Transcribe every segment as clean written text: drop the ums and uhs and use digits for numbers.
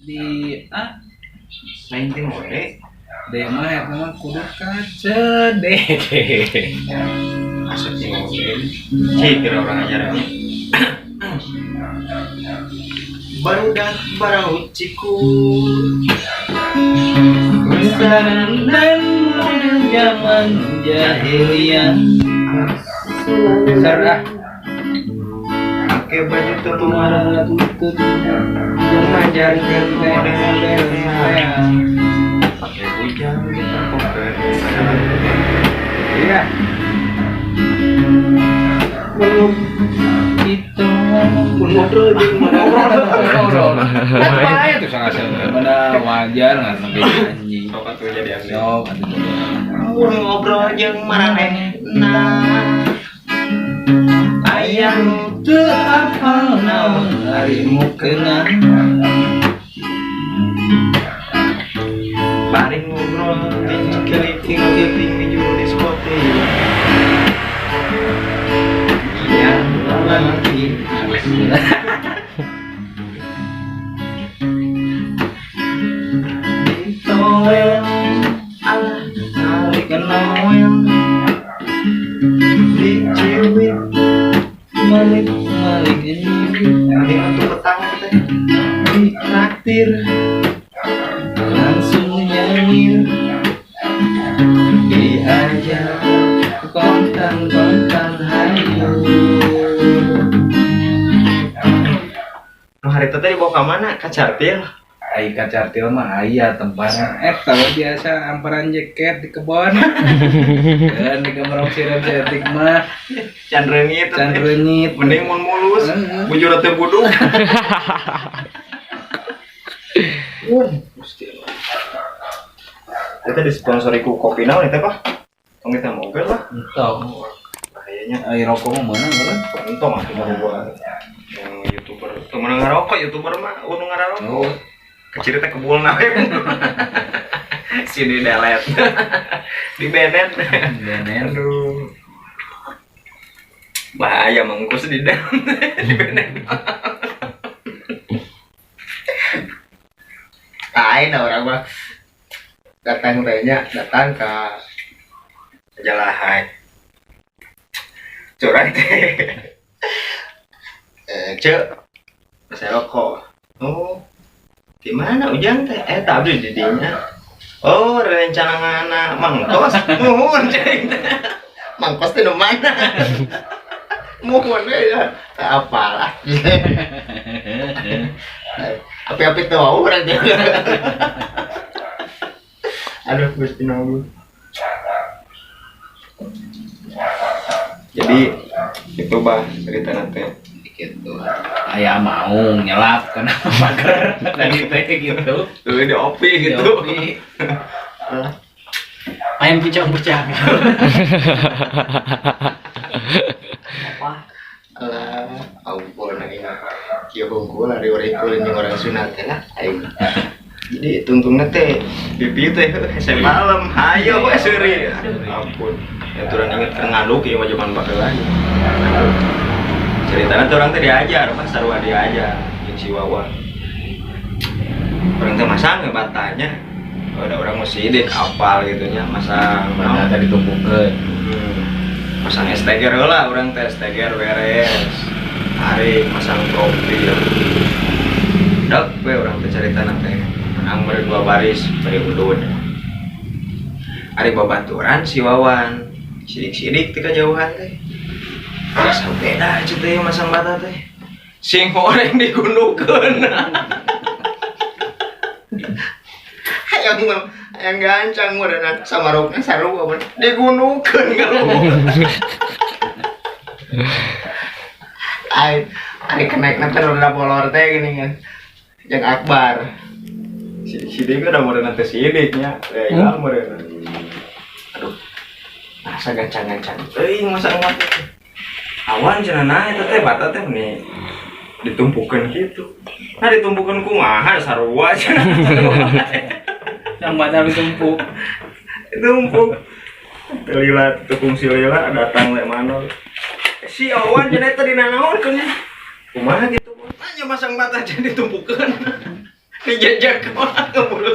Di ah Lain teh ngore. D mah eta mah kudu ka C D. Asup sih ngore. Cik kira orang ajarannya. Barudak baraut cikur. Dan model zaman jahiliyah. Sarah. Pakai baju tutup Marah tutut. Ngajarkeun model. Pakai bujang gitu koper. Iya. Belum itu Pun ngobrol jeung ngobrol. Kan bahaya tuh sangat mana wajar nggak sampai nyanyi. Sok atuh jadi aneh. Sok atuh jadi. Mun ngobrol jeung maranehna. Aya nu Teu apal naon ari mukena. Bari ngobrol ting cikeliting ting di juru diskotik. Iya, Lagi. Ditoel alah nalik noel diciwit malik malik ini nanti untuk petang teh ditraktir langsung nyengir diajak kontan kontan hayu. Nu hari teh dibawa ka mana? Ka Cartil. Ai ka Cartil mah aya tempatna eta we biasa amparan jaket di kebon dan di kemerong siram setik mah Can reungit. Can reungit. Mending mun mulus, Heeh. bujur teh buduk. Gusti Allah. Eta disponsori ku kopi naon eta, Pak? Tong eta mobil lah. Entong. Bahayanya. Ai rokok mah meunang euy. Entong atuh baru gua yang YouTuber. Teu meunang ngarokok YouTuber mah unu ngarokok. Oh. Kecil teh kebulna we. Sini delete. Di benen. Benen. Aduh. Bahaya mangkus di dalam di benen. Lain orang mah datang tehnya datang ke Jalahai. Curang teh. Cek saya rokok. Oh. Di mana Ujang teh? Abdi di dinya. Oh, rencana ngana mangkos. Muhun ceng. Mangkos teh nu mana? Muhun we ya. Apalah. Api-api teu wau urang teh. Aduh, Gusti Nabi. Jadi itu bah cerita nanti. Gitu. Aya mau nyelap kana pagar tadi teh gitu. Tuh di opi gitu. Di opi. Main pucang-pucang. Apa? Alah, ampun aing. Kieu hungkul ari urang kulin jeung orang sunat teh lah aing. Jadi tuntungna teh pipi teh hese malam, hayo we seuri. Ampun. Aturan inget keur ngaduk ieu mah zaman baheula. Ceritana teh urang teh diajar, pas sarua diajar jeung si Wawan. Urang teh masang we batanya. Ada orang mau sidik apal gitu nya masang Mana tadi ditumpukeun. Masang STGR heula urang teh STGR beres. Tarik masang profil. Dek we urang teh caritana teh. Menang beri 2 baris beri udud. Ari babaturan si Wawan. Sidik-sidik teh kajauhan teh. Asa beda aja teh masang bata teh. Sing horeng digundukeun. Hayang hayang gancang meureunna samarukna sarua mun digundukeun galuh. Ai ari kenaikna teh roda bolor teh gini kan. Jeung Akbar. Sidik udah meureunna teh sidiknya. Ya ilang meureunna. Aduh. Asa gancang-gancang. Teuing masa ngat. Awan cenah nah eta teh bata teh nih ditumpukeun kitu. Nah ditumpukeun kumaha sarua cenah. Yang bata ditumpuk. Ditumpuk. Lila tukung si Lila datang le manol. Si Awan cenah eta dina naon keun. Kumaha gitu. Tanya masang bata cenah ditumpukeun. Dijajak mah ngeburu.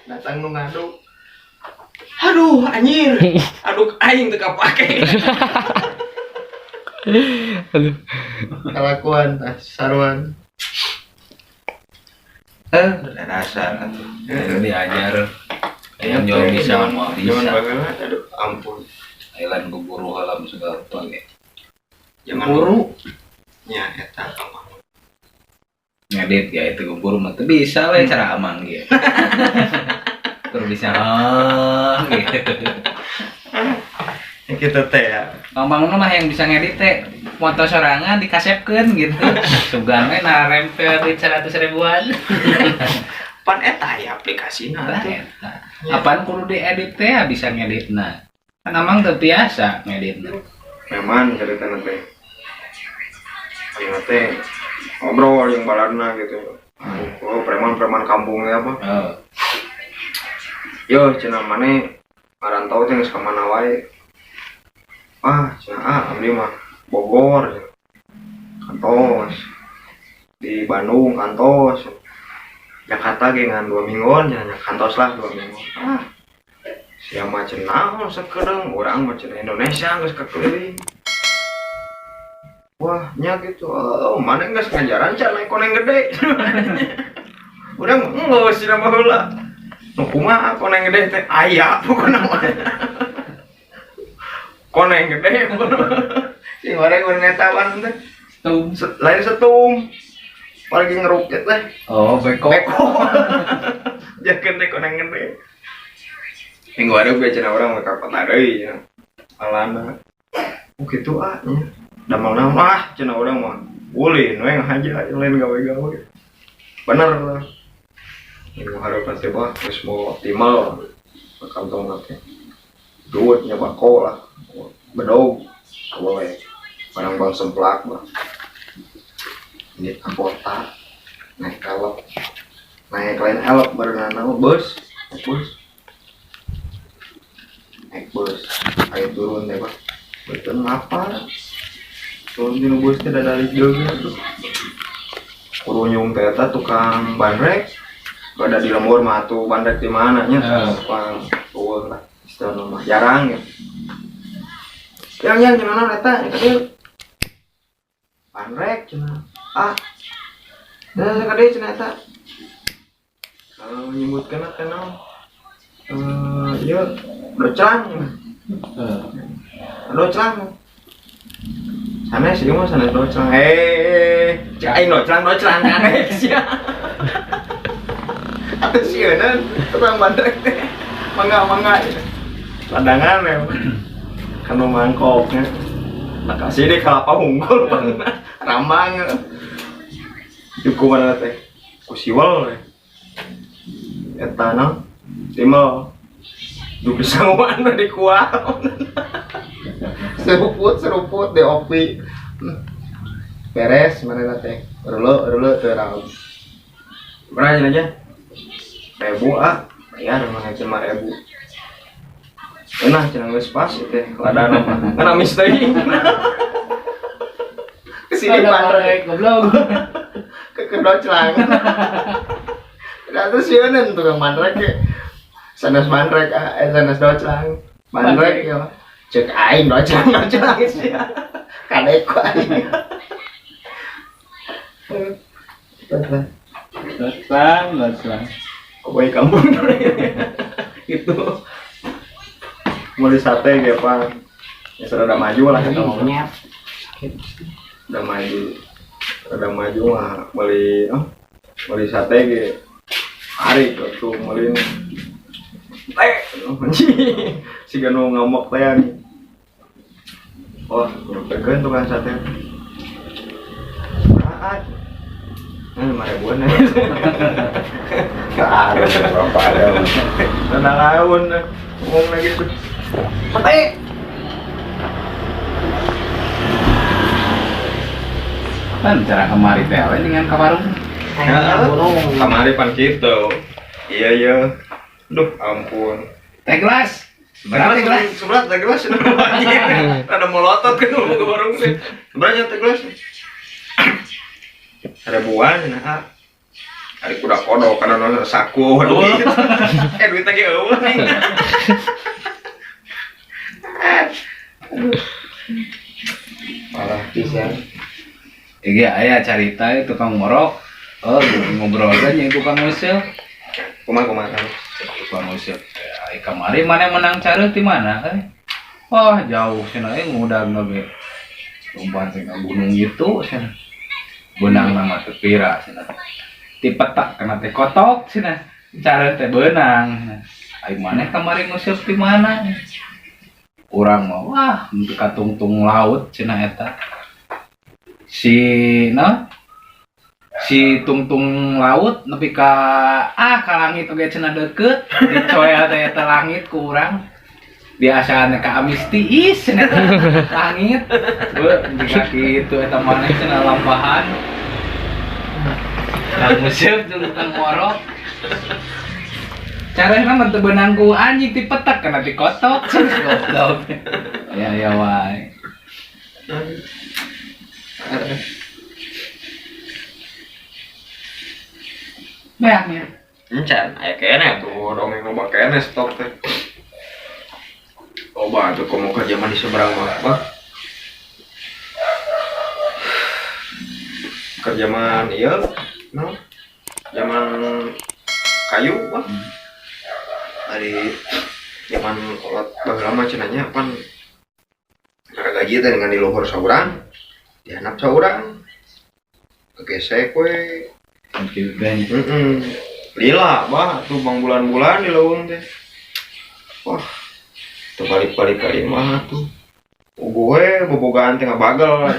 Datang nu ngaduk. Aduh anjir. Aduk aing teu kapake. Aduh. Kelakuan tah saruan. Dasar atuh. Diajar. Yang jauh bisa mau Zaman bisa. baheula aduh ampun. Thailand guru halam segala apa ge. Zaman Guru nya eta mah. Ngedit ya itu guru mah teu bisa we cara amang ge. Terus bisa gitu. Ya kita teh ya. Bang mah yang bisa ngedit teh moto sorangan dikasepkeun gitu. Sugan we narempel duit 100 ribuan. Pan eta ya aplikasina Tah tuh. eta. Apaan kudu diedit teh bisa ngeditna. Kan amang teu biasa ngeditna. Memang ceritana teh. Ayeuna teh ngobrol jeung baladna gitu. Oh, preman-preman kampungnya apa? Oh. Yo, cenah maneh ngarantau teh geus ka mana wae. Ah, cenah ah abdi mah Bogor kantos. Di Bandung kantos. Jakarta ge ngan 2 mingguan cenah kantos lah 2 minggu. Ah. Sia mah cenah naon sakedeung urang mah cenah Indonesia geus kakeliling. Wah, nya gitu. Oh, mana geus ngajaran can naik koneng gede. Urang geus cenah baheula. Nu kumaha koneng gede teh aya pokona mah. Koneng gede pokona. Sing goreng urang eta wan teh. Setum. Lain setum. Lagi ngerukit teh. Oh, beko. Beko. Jakeun teh koneng gede. Minggu ada gue cenah urang ka kota deui cenah. Alana. Oh gitu ah nya. Damel naon ah cenah urang mah. Ulin we ngahaja lain gawe-gawe. Bener lah. Minggu hareup teh bah geus mau optimal. Kantong teh. Duit nya bako lah. Bedog. Boleh. Barang bang semplak bah. Ini ke kota. Naik elop. Naik lain elop barengan bus. Naik bus. Naik bus. Ayo turun deh bah. Betul lapar. Turun di bus teh dari jauh tuh. Kurunyung teh eta tukang bandrek. Ada di lembur mah tuh bandrek di mana nya? Tukang tuh lah. Istilahna mah jarang ya. Yang cenah naon eta? Eta deui. Bandrek cenah. Ah. Dah ka deui cenah eta. Kalau nyebutkeun teh naon? Ieu doclang. Doclang. Sanes ieu mah sanes doclang. Cek aing doclang doclang karek sia. Atuh sieuna tukang bandrek teh. Mangga-mangga. Ladangan ya. Kanu mangkoknya. Makasih deh kelapa unggul Rambang. Cukup mana teh? Kusiwel we. Eta naon? Timel. Duh disanguan di kuah. Seruput seruput di opi. Beres mana teh. Relo teu raub. Berapa aja? Ribu ah, bayar mana cuma ribu. Nah, cenah geus pas ieu teh ladana mah. Kan amis teuing. Kesini bandrek goblok. Ke kedoclang. Ternyata sieun tukang bandrek ge. Sanes bandrek ah, sanes doclang. Bandrek ya. Cek aing doclang doclang sia. Kadek ku aing. Doclang, doclang. Koboi kampung itu. Mulai sate ge Pak. Ya sudah udah maju lah kita mah. Udah maju. Udah maju mah beli oh, beli sate ge. Ari tuh beli teh. Si ganu ngamuk teh nih. Wah, nyampekeun tukang sate. Berat. Nah, 5 ribuan aja. Ada berapa ada. Tenang laun, ngomong lagi tuh. Pete. Pan cara kemari teh we dengan ka warung. Kamari pan kitu. Iya iya. Duh, ampun. Teh gelas. Berapa teh gelas? Sebelah teh gelas. Ada molotot kan ngomong ke warung teh. Seberapa teh gelas? Ribuan cenah ah. Ari kuda kodok kana nu saku duit. Eh duitna ge eueuh nih. Parah pisan. Iya, aya carita tukang ngorok. Oh, ngobrol aja jeung tukang nguseup. Kumaha kumaha kan? Tukang nguseup. Ai kamari mana menang cara ti mana euy? Wah, jauh cenah euy ngudagna ge. Lompat teh ka gunung gitu cenah. Beunang nama teu pira cenah. Ti petak kana teh kotok cenah. Cara teh beunang. Ai maneh kamari nguseup ti mana? Urang mah wah nepi ka tungtung laut cenah eta. Si naon? Si tungtung laut nepi ka ka langit oge cenah deukeut, dicoel teh eta langit ku urang. Biasana ka Amisti is cenah langit. Beuh jika kitu eta maneh cenah lampahan. Lah nguseup jeung tukang ngorok. Carana mah teu beunang ku anjing ti petak kana ti kotok cenah goblok. Ya ya wae. Beak nya. Encan, aya keneh tuh dongeng loba keneh stok teh. Loba atuh komo ka zaman di seberang mah. Bah. Keur zaman ieu, no? Zaman kayu bah. Ari zaman kolot baheula mah cenah nya pan gaji teh dengan di luhur saurang, dihandap saurang. Kegesek we. Kitu teh nya. Lila bah tuh bang bulan-bulan di leuweung teh. Wah, tuh balik-balik ka imah tuh. Uguh we bobogaan teh ngabagel.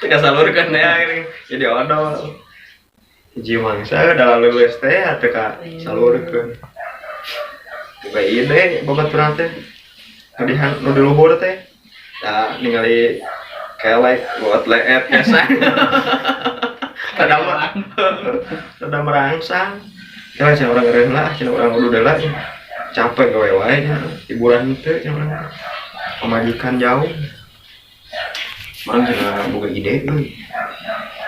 Teu kasalurkeun teh akhirnya jadi odol. Hiji mangsa da leuleus teh teu kasalurkeun. Boga ide babaturan teh. Nu di luhur teh. Da ningali kelek buat leet biasa. Rada merangsang. Kira cenah urang eureun lah, cenah urang udah lah. Capek gawe wae nya, hiburan teu cenah urang. Pamajikan jauh. Urang cenah boga ide euy.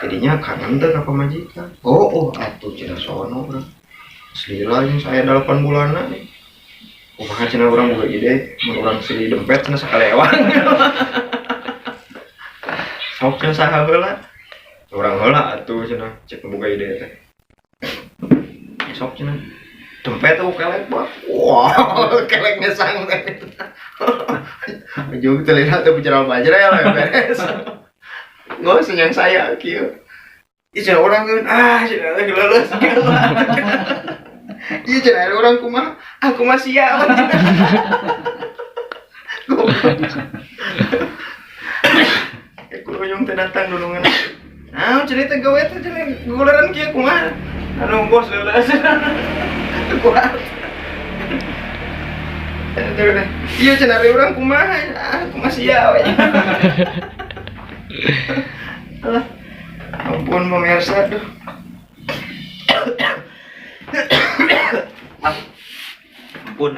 Jadinya kangen teh ka pamajikan. Oh, atuh cenah sono urang. Selila jeung saya 8 bulanna nih. Kumaha cenah urang boga ide, mun urang silih dempet cenah sakalewang. Sok cenah saha heula. Urang heula atuh cenah cek boga ide teh. Sok cenah dempet tuh kelek bah. Wah, kelek ngesang teh. Ujung telina teh bicara bajer ya lah beres. Nggak senyang saya kieu. Ih cenah urang geun ah cenah teh leuleus kieu. Ih cenah urang kumaha? Aku mah sia. Aku ujung teh datang dulungan. Ah, cerita gawe teh cenah guleran kieu kumaha? Anu bos leuleus. Kuat. Iya cenah urang kumaha? Ah, aku mah sia we. Alah. Ampun pemirsa duh. Ampun.